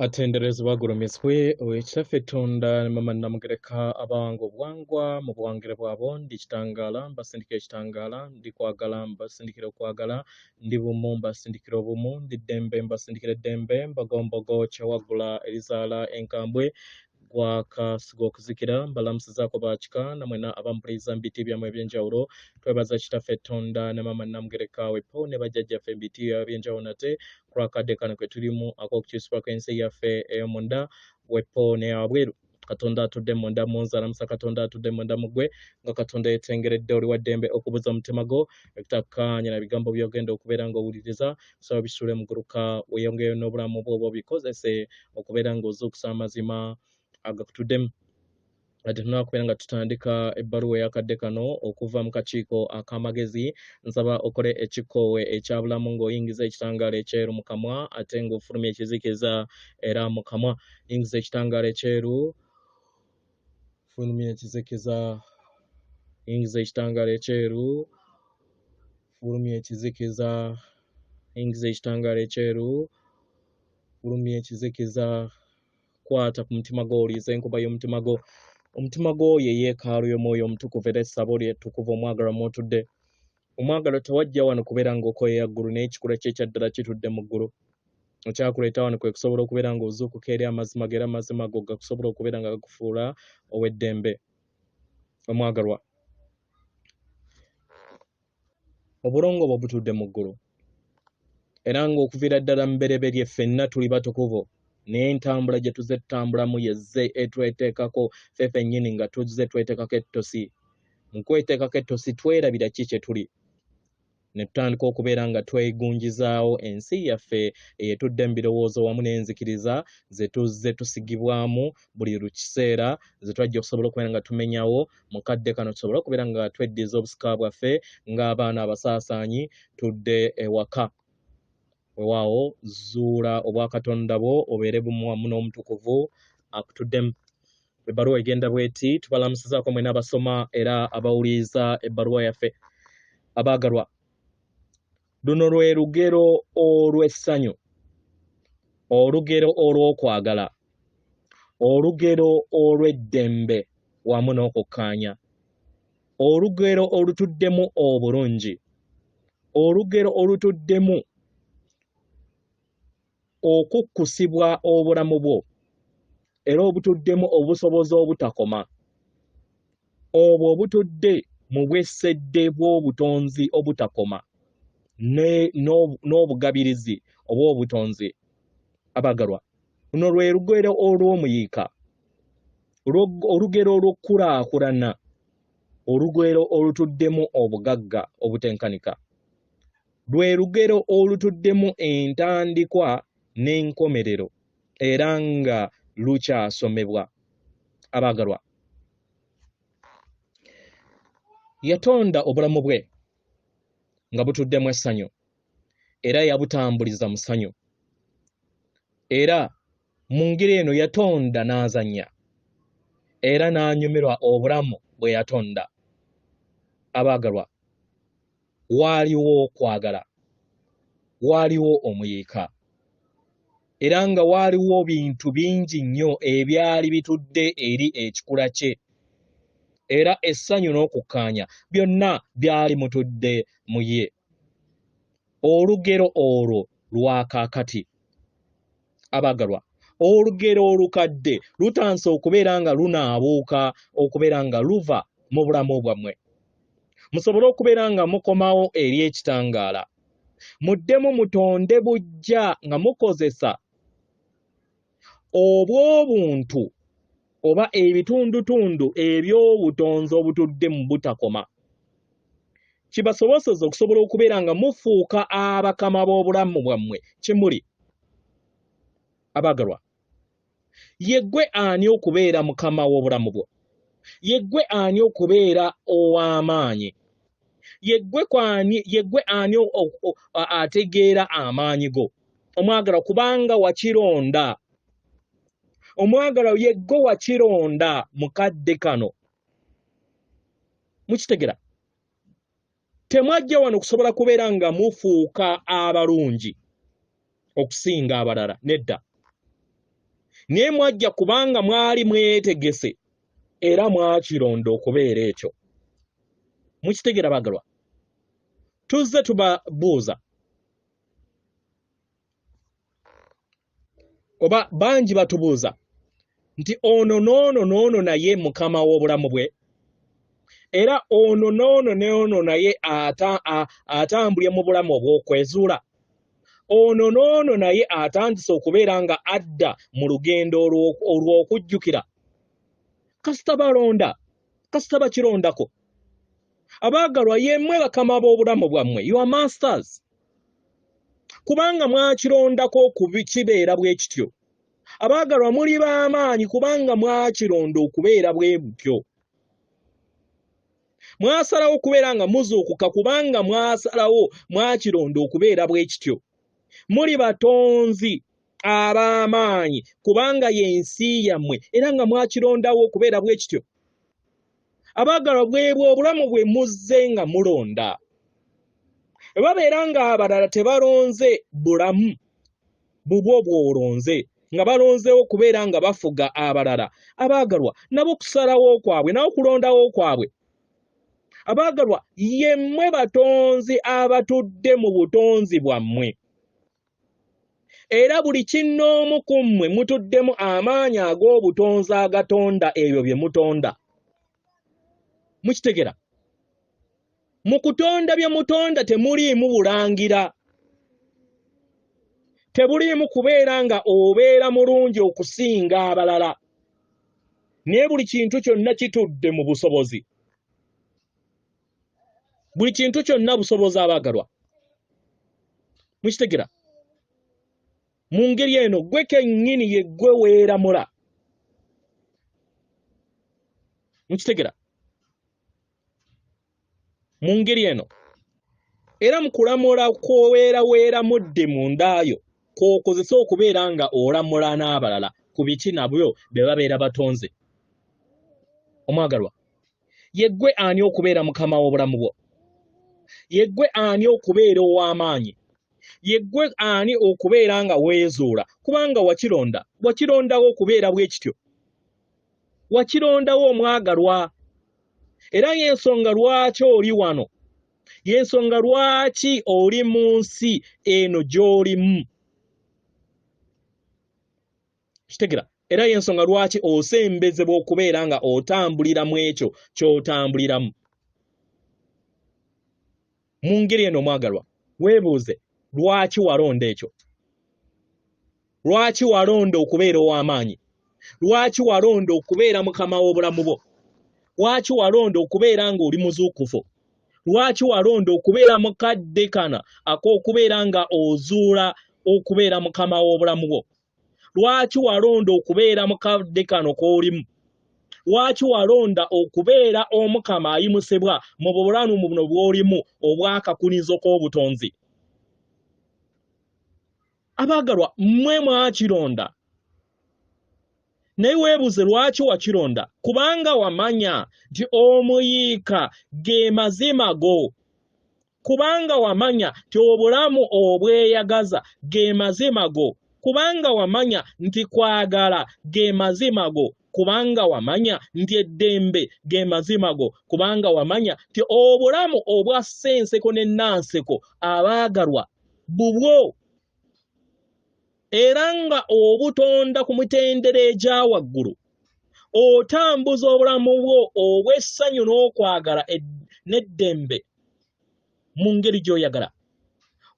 Atenderezebwa agulumizibwe oyo Kitaffe Tonda ne Maama Nnamugereka abawanga obuwangwa mu buwangire bwabwo. Ndi kitangaala mbasindikira ekitangaala, ndi kwagala mbasindikira okwagala, ndi bumu mbasindikira obumu, ndi ddembe mbasindikira eddembe, mbagombogo kyewaggula erizaala enkambwe gwaka siga okuzikira. Mbalamusizaako bakika namwena abampuliriza mu biti byammwe eby'enjawulo. Twebaza Kitaffe Tonda ne Maama Nnamugereka wepo ne bajjajjaffe mu biti eby'enjawulo nate ku lw'akadde kano kwe tulimu ak'okukyusibwa kw'ensi yaffe ey'omunda wepo n'eyawabweru. Katonda atudde munda mu nze alamusa Katonda atudde munda mu ggwe nga Katonda yeetengeredde oli wa ddembe okubuza omutima gwo ekutakkaanya na bigambo by'ogenda okubeera ng'owuliriza saba bisuule muguluka weeyongereyo n'obulamu bwo oba obikozese okubeera ng'ozuukusa amazima agakutuddemu. Ate tunakubeera nga tutandika ebbaluwa eyakadde kano okuva mu kakiiko ak'amagezi. Nsaba okole ekikoowe ekya bulamu ng'oyingiza ekitangaala ekyeru mu kamwa ate ng'ofulumya ekizikiza era mu kamwa. Yingiza ekitangaala ekyeru, fulumya ekizikiza, yingiza ekitangaala ekyeru, fulumya ekizikiza, yingiza ekitangaala ekyeru, fulumya ekizikiza. Kwata ku mutima gwo, owulirize enkuba y'omutima gwo. Omutima gwo ye yeekaalu y'Omwoyo Omutukuvu era essabo lye ettukuvu omwagalwa mw'otudde. Omwagalwa tewajja wano kubeera ng'okoyeya ggulu, naye ekikula kye ekya ddala kitudde mu ggulu. Ekyakuleeta wano kwe kusobola okubeera ng'ozuukuka eri amazima go era amazima go gakusobola okubeera nga gakufuula ow'eddembe. Omwagalwa, obulongo bwo butudde mu ggulu era ng'okuviira ddala mu bereberye ffenna tuli batukuvu, naye entambula gye tuzze tutambulamu yezze etweteekako ffe ffennyini nga tuzze tweteekako ettosi. Mu kweteekako ettosi twerabira ki kye tuli ne tutandika okubeera nga twegunjizaawo ensi yaffe eyetudde mu birowoozo wamu n'enzikiriza ze tuzze tusigibwamu buli kiseera ze twajja okusobola okubeera nga tumenyawo mu kadde kano tusobole okubeera nga tweddiza obusika bwaffe ng'abaana abasaasaanyi tudde ewaka. Weewaawo zuula obwakatonda bwo obeere bumu wamu n'omutukuvu akutuddemu. Ebbaluwa egenda bweti, tubalamusizaako mwena abasoma era abawuliriza ebbaluwa yaffe. Abaagalwa, luno lwe lugero olw'essanyu, olugero olw'okwagala, olugero olw'eddembe wamu n'okukkaanya, olugero olutuddemu obulungi, olugero olutuddemu okukkusibwa obulamu bwo era obutuddemu obusobozi obutakoma, obwo obutudde mu bwessedde bw'obutonzi obutakoma n'obugabirizi obw'obutonzi. Abagalwa, luno lwe lugero olw'omuyiika, olugero olw'okukulaakulana, olugero olutuddemu obugagga obutenkanika. Lwe lugero olutuddemu entandikwa n'enkomerero era nga lukyasomebwa. Abaagalwa, yatonda obulamu bwe nga butuddemu essanyu era yabutambuliza mu ssanyu, era mu ngeri eno yatonda n'azannya era n'anyumirwa obulamu bwe yatonda. Abaagalwa, waaliwo okwagala, waaliwo omuyiika, era nga waaliwo bintu bingi nnyo ebyali bitudde eri ekikula kye, era essanyu n'okukkaanya byonna byali mutudde mu ye. Olugero olwo lwa kaakati. Abaagalwa, olugero olukadde lutandise okubeera nga lunaabuuka okubeera nga luva mu bulamu bwammwe, musobole okubeera nga mukomawo eri ekitangaala, muddemu mutonde buggya nga mukozesa obw'obuntu oba ebitundutundu eby'obutonzi obutudde mu butakoma, kibasoboseze okusobola okubeera nga mufuuka abakama b'obulamu bwammwe kimuli. Abaagalwa, yeggwe ani okubeera mukama w'obulamu bwo? Yeggwe ani okubeera ow'amaanyi? Yeggwe ani ategeera amaanyi go? Omwagalwa, kubanga wakironda. Omwagalwa, yeggwe wakironda mu kadde kano. Mukitegera? Temwajja wano kusobola kubeera nga mufuuka abalungi okusinga abalala, nedda. Naye mwajja kubanga mwali mwetegese era mwakironda okubeera ekyo. Mukitegeera bagalwa? Tuzze tubabuuza oba bangi batubuuza nti ono n'ono n'ono naye mukama w'obulamu bwe, era ono n'ono n'ono naye atambulye mu bulamu obw'okwezuula, ono n'ono naye atandise okubeera nga adda mu lugendo olw'okujjukira. Kasita balonda, kasita bakirondako. Abaagalwa, yemmwe bakama b'obulamu bwammwe, you are masters, kubanga mwakirondako okukibeera bwe kityo. Abaagalwa, muli b'amaanyi kubanga mwakironda okubeera bwe butyo. Mwasalawo okubeera nga muzuukuka kubanga mwasalawo, mwakironda okubeera bwe kityo. Muli batonzi ab'amaanyi kubanga y'ensi yammwe era nga mwakirondawo okubeera bwe kityo. Abaagalwa, bwebwo obulamu bwe muzze nga mulonda. Bwe babeera ng'abalala tebalonze bulamu bubwo bw'olonze, nga balonzeewo okubeera nga bafuga abalala, abaagalwa, nabo kusalawo kwabwe, nabo kulondawo kwabwe. Abaagalwa, yemmwe batonzi abatudde mu butonzi bwammwe, era buli kinnoomu ku mmwe mutuddemu amaanyi ag'obutonzi agatonda ebyo bye mutonda. Mukitegera? Mu kutonda bye mutonda temuliimu bulangira, tebuliimu kubeera nga obeera mulungi okusinga abalala, naye buli kintu kyonna kitudde mu busobozi. Buli kintu kyonna busobozi, abaagalwa. Mukitegera? Mu ngeri eno gwe kennyini ye gwe weeramula. Mukitegera? Mu ngeri eno era mu kulamula kw'obeera weeramudde mu ndaayo kw'okozesa okubeera nga olamula n'abalala ku biki nabyo bye babeera batonze. Omwagalwa, yeggwe ani okubeera mukama w'obulamu bwo? Yeggwe ani okubeera ow'amaanyi? Yeggwe ani okubeera nga weezuula? Kubanga wakironda, wakirondawo okubeera bwe kityo, wakirondawo omwagalwa. Era y'ensonga lwaki oli wano, y'ensonga lwaki oli mu nsi eno gy'olimu. Kitegera? Era y'ensonga lwaki osembezebwa okubeera nga otambulira mu ekyo ky'otambuliramu. Mu ngeri eno omwagalwa, weebuuze lwaki walonda ekyo, lwaki walonda okubeera ow'amaanyi, lwaki walonda okubeera mukama w'obulamu bwo, lwaki walonda okubeera ng'oli muzuukufu, lwaki walonda okubeera mukadde kana ak'okubeera nga ozuula okubeera mukama w'obulamu bwo, lwaki walonda okubeera mukadde kano k'olimu, lwaki walonda okubeera omukama ayimusibwa mu bulamu buno bw'olimu obw'akakunizo k'obutonzi. Abaagalwa, mmwe mwakironda, naye weebuuze lwaki wakironda. Kubanga wamanya nti omuyiika ge mazima go, kubanga wamanya nti obulamu obweyagaza ge mazima go, kubanga wamanya nti kwagala ge mazima go, kubanga wamanya nti eddembe ge mazima go, kubanga wamanya nti obulamu obwa ssenseko ne nnanseko, abaagalwa, bubwo, era nga obutonda ku mitendera egya waggulu, otambuza obulamu bwo obw'essanyu n'okwagala n'eddembe mu ngeri gy'oyagala.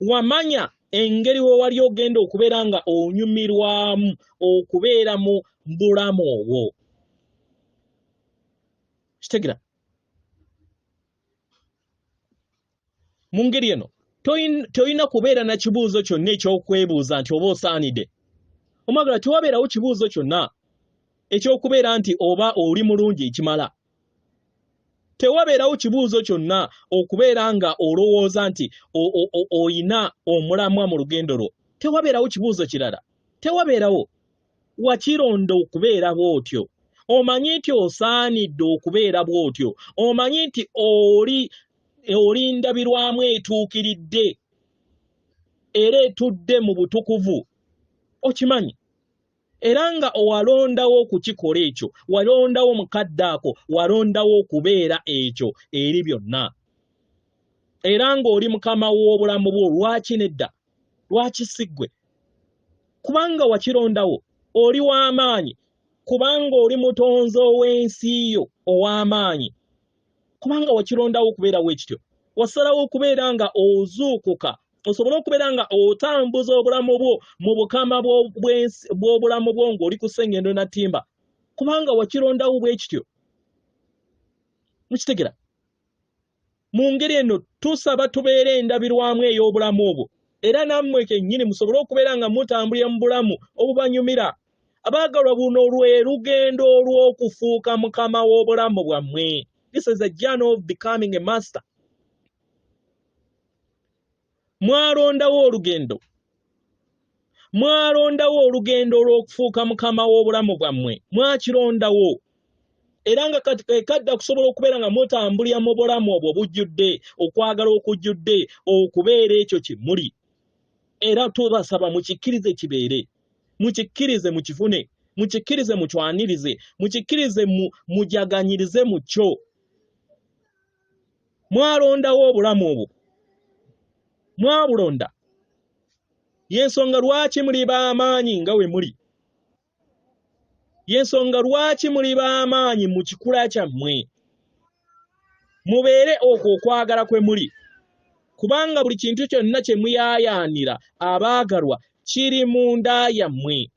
Wamanya engeri we wali ogenda okubeera nga onyumirwamu okubeera mu bulamu obwo. Kitegeera? Mu ngeri eno tolina kubeera na kibuuzo kyonna eky'okwebuuza nti oba osaanidde. Omwagala, tewabeerawo kibuuzo kyonna eky'okubeera nti oba oli mulungi ekimala. Tewabeerawo kibuuzo kyonna okubeera nga olowooza nti oyina omulamwa mu lugendo lwo. Tewabeerawo kibuuzo kirala, tewabeerawo. Wakironda okubeera bw'otyo. Omanyi nti osaanidde okubeera bw'otyo. Omanyi nti oli oli ndabirwamu etuukiridde era etudde mu butukuvu. Okimanyi. Era nga owalondawo okukikola ekyo, walondawo mu kadde ako, walondawo okubeera ekyo eri byonna. Era ng'oli mukama w'obulamu bwo, lwaki nedda? Lwaki si ggwe? Kubanga wakirondawo, oli w'amaanyi, kubanga oli mutonzi ow'ensi yo ow'amaanyi. Kubanga wakirondawo okubeerawo ekityo, wasalawo okubeera nga ozuukuka osobole okubeera nga otambuza obulamu bwo mu bukama bw'obulamu bwo ng'oli ku ssengendo na ttimba, kubanga wakirondawo bwe kityo. Mukitegera? Mu ngeri eno tusaba tubeere endabirwamu ey'obulamu obwo, era nammwe kennyini musobole okubeera nga mutambulira mu bulamu obubanyumira. Abaagalwa, buno lwe lugendo olw'okufuuka mukama w'obulamu bwammwe. This is a journey of becoming a master. Mwalondawo olugendo, mwalondawo olugendo olw'okufuuka mukama w'obulamu bwammwe, mwakirondawo. Era nga kati kekadda kusobola okubeera nga mutambulira mu bulamu obwo obujjudde okwagala okujjudde okubeera ekyo kye muli. Era tubasaba mukikkirize kibeere, mukikkirize mukifune, mukikkirize mukyanirize, mukikkirize mujaganyirize mu kyo. Mwalondawo obulamu obwo, mwabulonda. Y'ensonga lwaki muli b'amaanyi nga we muli. Y'ensonga lwaki muli b'amaanyi mu kikula kyammwe. Mubeere okwo okwagala kwe muli, kubanga buli kintu kyonna kye muyaayaanira, abaagalwa, kiri munda yammwe.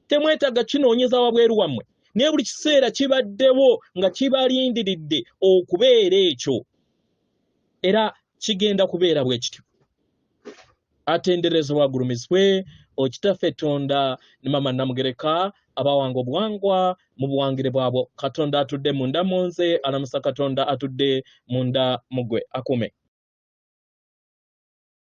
Temwetaaga kinoonyeza wabweru wammwe, naye buli kiseera kibaddewo nga kibalindiridde okubeera ekyo, era kigenda kubeera bwe kityo. Atenderezebwa agulumizibwe Okitaffe Tonda ne Mama Namugereka abawanga obuwangwa mu buwangire bwabwo. Katonda atudde munda mu nze alamusa Katonda atudde munda mu ggwe akume.